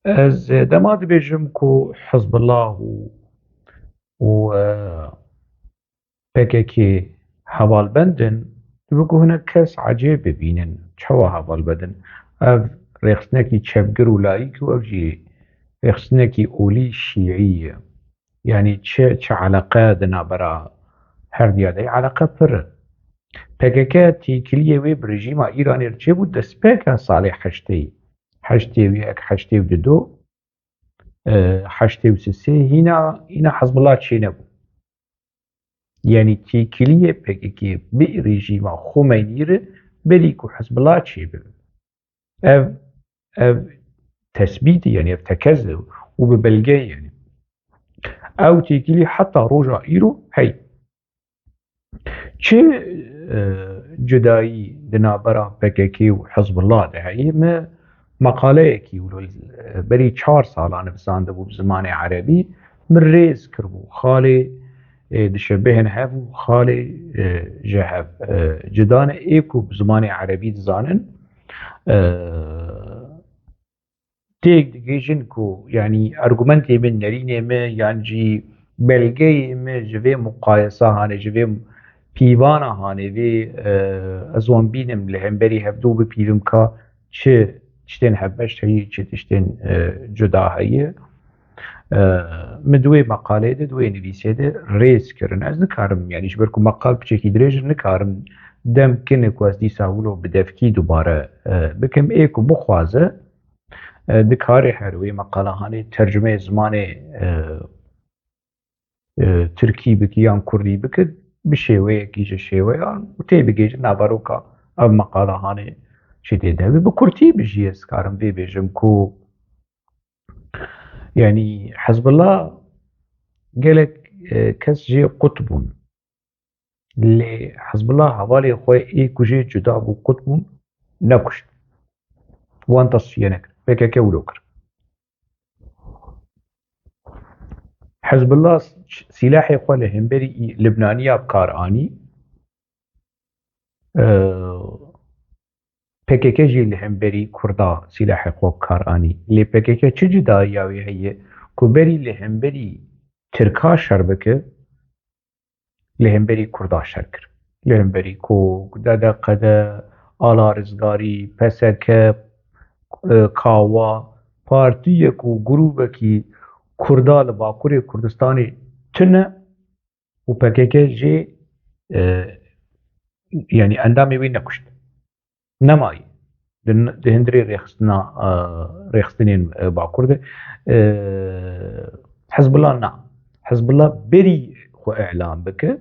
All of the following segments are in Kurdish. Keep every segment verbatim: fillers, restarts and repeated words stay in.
Ez, e, dema dibêjim ku Hizbullah û, û, e, P K K hevalbend in, tu biguhine kes ecêb bibînin. Çawa hevalbend in? Ev rêxistinekî çepgir û layîk û ev jî rêxistinekî olî şîî ye. Yanî çi, çi eleqe di navbera her diya de ye? Eleqe pir in. P K K têkiliyê wê bi rejîma Îranê re çêbû destpêka salê heştê, heştê û yek, heştê û du, e, heştê û sê, hîna, hîna Hizbullah çênebû. Yanî têkiliyê P K K bi rejîma Xumeynî re berî ku Hizbullah çêbibe. Ev, ev tesbît e, yanî ev tekez e û bi belge ye, yanî. Ew têkilî heta roja îro heye. Çi, e, cudayî di navbera P K K û Hizbullah de heye? Me meqaleyekî wilo, e, berî çar salan nivîsandibû bi zimanê erebî. Min rêz kiribû. Xalê, e, dişebihên hev û xalê, e, ji hev, e, cuda ne. Ê ku bi zimanê erebî dizanin, e, têk digihîjin ku, yanî, argumentê min, nerînê min, yan jî belgeyê min ji vê muqayesa hanê, ji vê pîvana hanê, vê, e, ez wan bînim li hemberî hevdû bipîvim ka çi tiştên hevbeş heye, çi tiştên, e, cuda heye. E, min di wê meqaleyê de, di wê nivîsê de rêz kirin. Ez nikarim, yanî ji ber ku meqal piçekî dirêj in, nikarim dem kine ku ez dîsa wilo bi devkî dubare, e, bikim. Ê ku bixwaze, e, dikare her wê meqala hanê tercumeyê zimanê, e, e, tirkî bike yan kurdî bike, bi şêweyekî ji şêweyan û tê bigihîje naveroka ev meqala hanê çi tê de be. Bi kurtî bi jî ez karim vê bêjim ku, yanî, Hizbullah gelek, e, kes jê qut bûn. Lê Hizbullah hevalê xwe ê ku jê cuda bû, qut bûn, nekuşt. Wan tesfiye nekir. P K K wilo kir. Hizbullah sîlahê xwe li hemberî Libnaniya bi kar anî. Ee, P K K jî li hemberî Kurda sîlahê xwe bi kar anî. Lê P K K çi cudayiya wê heye ku berî li hemberî Tirka şer bike, li hemberî Kurda şer kir. Li hemberî ku D D K D, Ala Rizgarî, P S K, e, Kawa, partiyek û grûbekî Kurda li Bakurê Kurdistanê tune û P K K jê, e, yanî endamê wê nekuşt. Nemayî. Di, di hundirê rêxistina, e, rêxistinên, e, Bakur de, e, Hizbullah na. Hizbullah berî xwe îlan bike,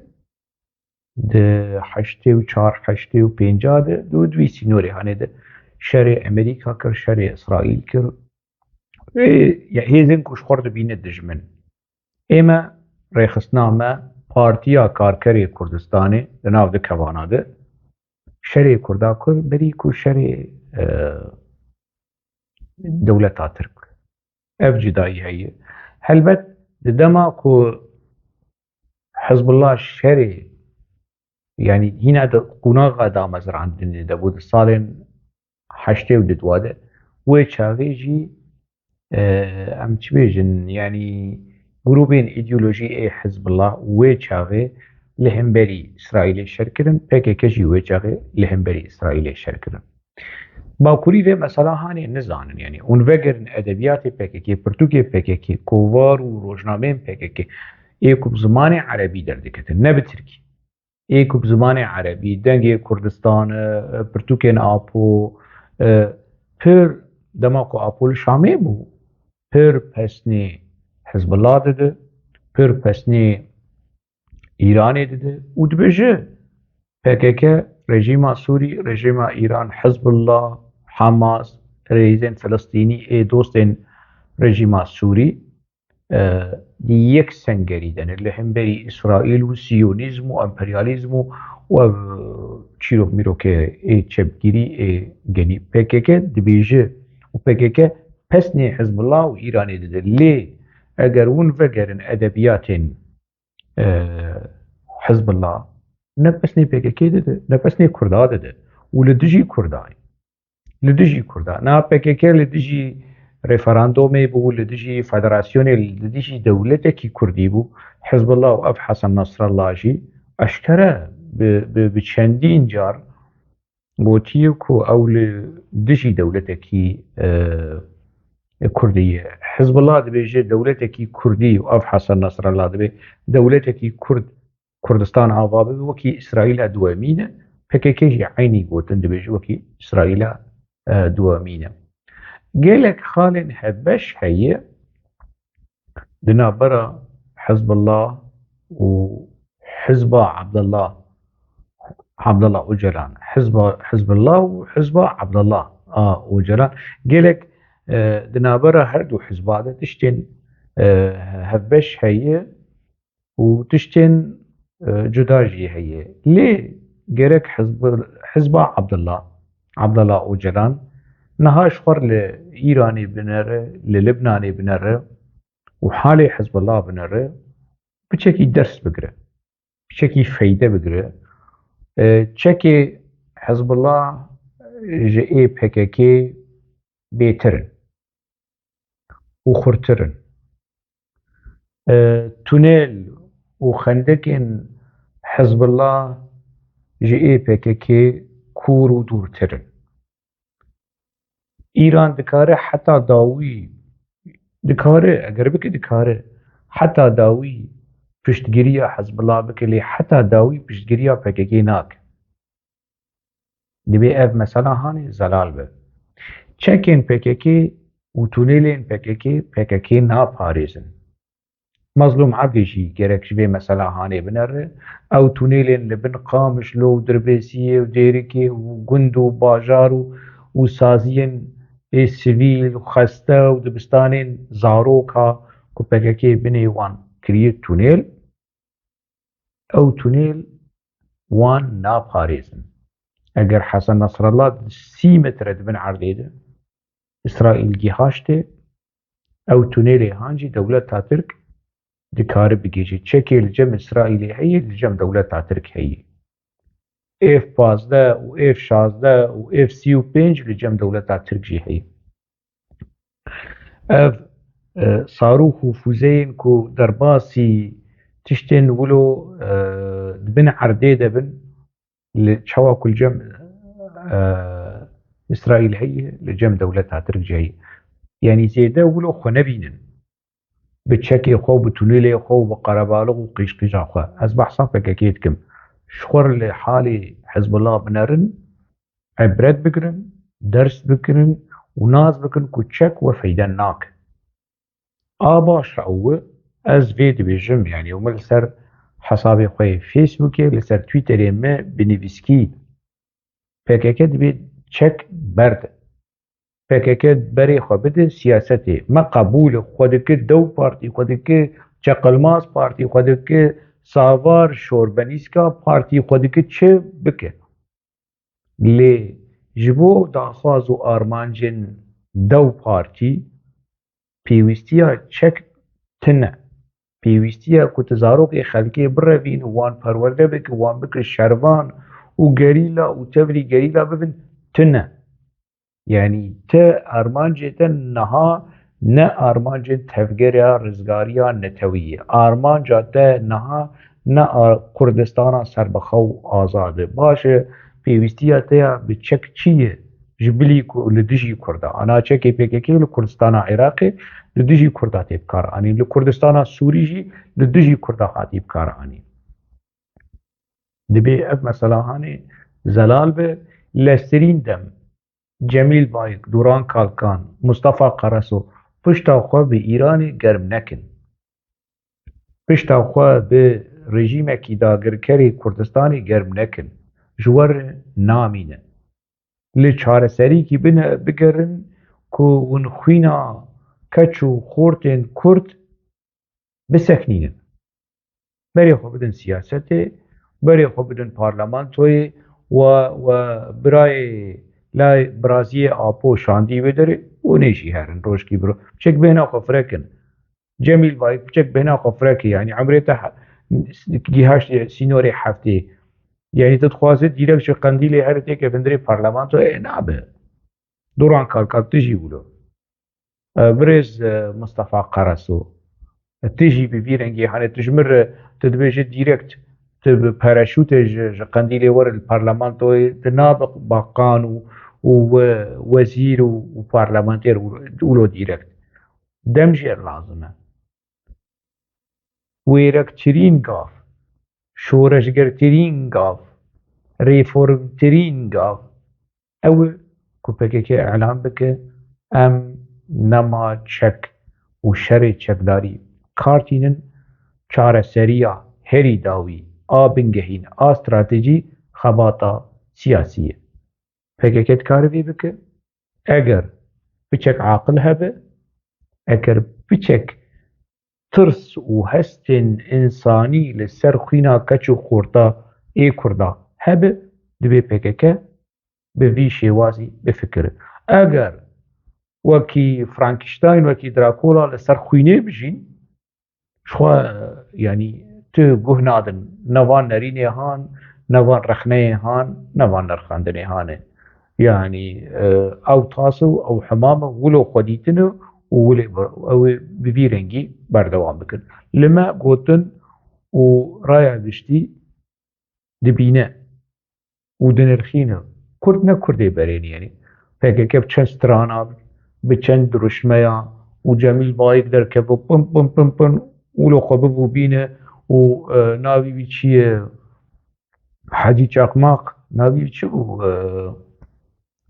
di heştê û çar, heştê û pênc de, di, di wî sînorê hanê de şerê Amerîka kir, şerê Îsraîl kir. Ê, ya hêzên ku ji xwe re dibîne dijmin. Ê me, rêxistina me, Partiya Karkerê Kurdistanê di nav di kevana de şerê Kurda kir, berî ku şerê, e, dewleta Tirk. Ev cudayî heye. Helbet di dema ku Hizbullah şerê, yanî hîna di qonaxa damezrandinê de bû di salên heştê û du de, wê çaxê jî, e, em çi bêjin, yanî grûbên îdeolojî ê Hizbullah wê çaxê li hemberî Îsraîlê şer kirin, P K K jî wê çaxê li hemberî Îsraîlê şer kirin. Bakurî vê mesela hanê nizanin, yanî hûn vegerin edebiyatê P K K, pirtûkê P K K, kovar û rojnameyên P K K ê ku bi zimanê erebî derdiketin, ne bi tirkî. Ê ku bi zimanê erebî, Dengê Kurdistan, e, pirtûkên Apo, e, pir dema ku Apo li Şamê bû, pir pesnê Hizbullah dide, pir pesnê Îranê dide û dibêje, P K K, rejîma Sûrî, rejîma Îran, Hizbullah, Hamas, hêzên Filistînî ê dostên rejîma Sûrî, e, di yek sengerî de ne li hemberî Îsraîl û Siyonîzm û emperyalîzm û, û ev çîrok mîrokê ê çepgirî ê genî. P K K dibêje û P K K pesnê Hizbullah û Îranê dide. Lê eger hûn vegerin edebiyatên, e, Hizbullah, ne pesnê P K K dide, ne pesnê Kurda dide û li dijî Kurda ye. Li dijî Kurda. Niha P K K li dijî, referandumê bû li dijî federasyonê, li dijî dewletekî kurdî bû. Hizbullah û ev Hesen Nasrallah jî eşkere bi, bi, bi çendîn car gotiye ku ew li dijî dewletekî, e, kurdî ye. Hizbullah dibêje dewletekî kurdî û ev Hesen Nasrallah dibê dewletekî kurd Kurdistan ava bibe, wekî Îsraîla duwemîn e. P K K jî eynî gotin dibêje wekî Îsraîla, e, duwemîn e. Gelek xalên hevbeş heye di navbera Hizbullah û Hizba Abdullah, Abdullah Ocalan, Hizba, Hizbullah û Hizba Abdullah a Ocalan. Gelek, e, di navbera her du hizba de tiştên, e, hevbeş heye û tiştên, e, cuda jî heye. Lê gerek Hizb-, Hizba Abdullah, Abdullah Ocalan niha ji xwe li Îranê binere, li Libnanê binere û halê Hizbullah binere, piçekî ders bigire, piçekî feyde bigire. E, çekê Hizbullah ji ê P K K bêtir in û xurtir in. E, tunel û xendekên Hizbullah ji ê P K K kûr û dûrtir in. Îran dikare heta dawî, dikare, eger bike dikare, heta dawî piştgiriya Hizbullah bike, lê heta dawî piştgiriya P K K nake. Dibê ev mesela hanê zelal be. Çekên P K K û tunelên P K K, P K K naparêzin. Mazlûm Ebdî jî gerek ji vê mesela hanê binere. Ew tunelên li bin Qamişlo û Dirbêsiyê û Dêrikê û gund û bajar û, û saziyên ê sivîl û xeste û dibistanên zaroka ku P K K binê wan kiriye tunel, ew tunel wan naparêzin. Eger Hesen Nasrallah sî metre di bin erdê de Îsraîl gihaştê, ew tunelê han jî dewleta Tirk dikare bigihîje. Çekê li cem Îsraîlê heye, li cem dewleta Tirk heye. F pazdeh û F şazdeh û F sî û pênc li cem dewleta Tirk jî heye. Ev, e, sarûx û fûzeyên ku derbasî tiştên wilo, e, di bin erdê de bin, li çawa ku li cem, e, Îsraîl heye, li cem dewleta Tirk jî heye. Yanî zêde wilo xwe nebînin. Bi çekê xwe, bi tunelê xwe û bi qerebalix û qîjqîja xwe. Ez behsa P K K dikim. Ji xwe re li halê Hizbullah binerin, ibret bigirin, ders bigirin û nas bikin ku çek we feyde nake. A baş ew e, ez vê dibêjim, yanî ew min li ser hesabê xwe yê Facebookê, li ser Twitterê me bi nivîskî, P K K dibê çek berde. P K K berê xwe bide siyasetê. Me qebûl e, xwe dike dew partî, xwe dike çeqilmaz partî, xwe dike savar, şorbenîska partî, xwe dike çi bike. Lê ji bo daxwaz û armancên dew partî pêwîstiya çek tune. Pêwîstiya ku tu zarokê xelkê birevîn û wan perwerde bike, wan bike şervan û gerîla û tevrî gerîla bibin tune. Yanî te armancê te niha ne armancên tevgera rizgariya netewî ye. Armanca te niha ne a-, Kurdistana serbixwe û azad e. Baş e, pêwîstiya te ya bi çek çi ye? Ji bilî ku li dijî Kurda. Ana çekê P K K li Kurdistana Iraqê li dijî Kurda tê bikaranîn. Li Kurdistana Sûrî jî li dijî Kurda hatî bikaranîn. Dibê ev mesela hanê zelal be, lestirîn dem Cemîl Bayik, Duran Kalkan, Mustafa Karaso pişta xwe bi Îranê germ nekin. Pişta xwe bi rejîmekî dagirkerê Kurdistanê germ nekin. Ji we re namîne. Li çareserîkî bine, bigerin ku hûn xwîna keç û xortên Kurd biseknînin. Berê xwe bidin siyasetê, berê xwe bidin parlamentoyê, we, we birayê lay biraziyê Apo şandî wê derê û nêşî herin rojkî biro. Piçek bêhna xwe firekin. Cemîl Bayik piçek bêhna xwe fireke, yanî emrê te he-, gihaşt sînorê heftê. Yanî tu dixwaze dîrek ji Qendîlê here têke vindirê parlamentoyê, nabe. Duran Kalkan tu jî wilo. E, birêz, e, Mustafa Karasu, tu jî bi vî rengî, hani tu ji min re, tu dibêjî direkt, tu bi paraşûtê ji, ji Qendîlê were li parlamentoyê, tu nabe bakan û, û we-, wezîr û, û parlamenter û, û lo direkt. Dem jê re lazim e. Wêrektirîn gav, şoreşgertirîn gav, reformtirîn gav, ew e ku P K K îlan bike, em nema çek û şerê çekdarî kar tînin, çareseriya herî dawî a bingehîn a stratejî xebata siyasî ye. P K K dikare vê bike, eger piçek aqil hebe, eger piçek tirs û hestên însanî li ser xwîna keç û xorta ê Kurda hebe, divê P K K bi vî şêwazî bifikire. Eger wekî Frankenstein, wekî Dracula li ser xwînê bijîn, ji xwe, yanî, tu guh nadin. Ne van nerînê han, ne van rexneyê han, ne van nirxandinê han e. Yanî, e, ew tas e û ew hemam e, wilo xwe dîtine û wilê bi-, ew ê bi vî rengî berdewam bikin. Li me gotin û raya giştî dibîne û dinirxîne. Kurd ne Kurdê berê nî, yanî P K K bi çend strana, bi çend diruşmeya û Cemîl Bayik derkeve pin, pin, pin, pin, wilo xwe bivûbîne û, e, navî wî çi ye? Hecî Çakmak, navî wî çi bû? E,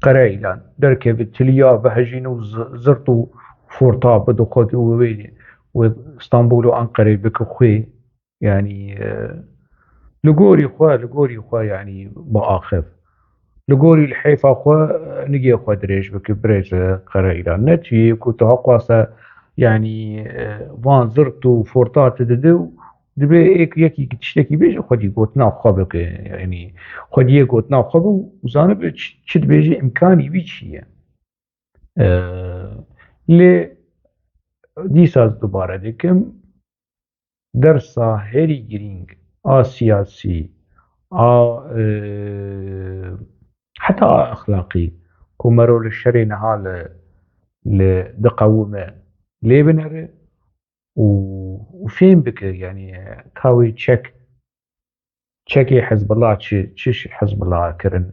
Qereîlan. Derkeve tiliya bihejîne û zi-, zirt û forta bide xwe û wê, wê Stenbol û Anqerê bike xwê. Yanî, e, li gorî xwe, li gorî xwe, yanî, biaxiv. Li gorî lihêfa xwe, e, nigê xwe dirêj bike, birêz, e, Qereîlan. Ne tu yê ku tu heqwasa, yanî, e, van zirt û forta tu dide û dibê êk yekî tiştekî bêje, xwedî gotina xwe bike. Yanî, xwediyê gotina xwe be û zanibe çi, çi dibêje, îmkanî wî çi ye. E, lê dîsa ez dubare dikim, dersa herî girîng a siyasî, a, e, heta a exlaqî ku mero li şerê niha li, li diqewime lê binere û, û fêm bike, yanî ka wê çek, çekê Hizbullah çi, çi ji Hizbullah kirin?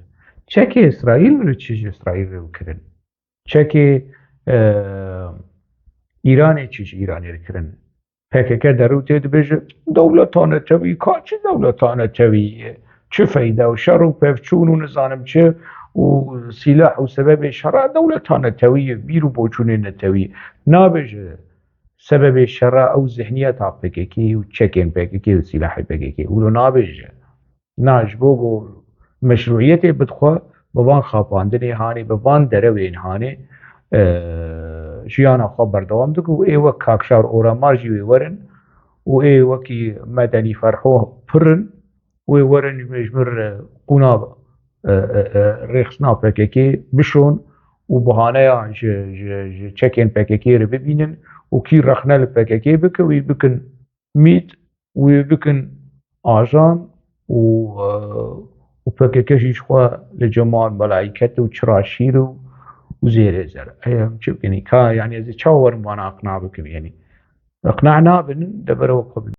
Çekê Îsraîl re çi ji Îsraîl re kirin? Çekê, e, Îranê çi ji Îranê re kirin? P K K derû tê dibêje, dewleta netewî, ka çi dewleta netewî ye? Çi feyda û şer û pevçûn û nizanim çi û sîlah û sebebê şera dewleta netewî ye, bîr û boçûnê netewî. Nabêje sebebê şera ew zihniyeta P K K û çekên P K K û sîlahê P K K. Wilo nabêje. Na, ji bo ku meşrûiyetê bidixwe, bi van xapandinê hanê, bi van derewên hanê, e, jiyana xwe berdewam dike û ê wek Kakşar Oramar jî wê werin û ê wekî Medenî Ferho pirin, wê werin ji me, ji me re qûna, e, e, e, rêxistina P K K bişon û bahaneya ji, ji, ji çekên P K K re bibînin û kî rexne li P K K bike, wî bikin mît, wî bikin ajan û, e, û P K K jî ji xwe li Cemal Melayî ket û çira şîr û, û zêrê zer. Ey, em çi bikin? Ka, yanî ez ê çawa werim wana iqna bikim? Yanî iqna nabin, deberewa xwe bin.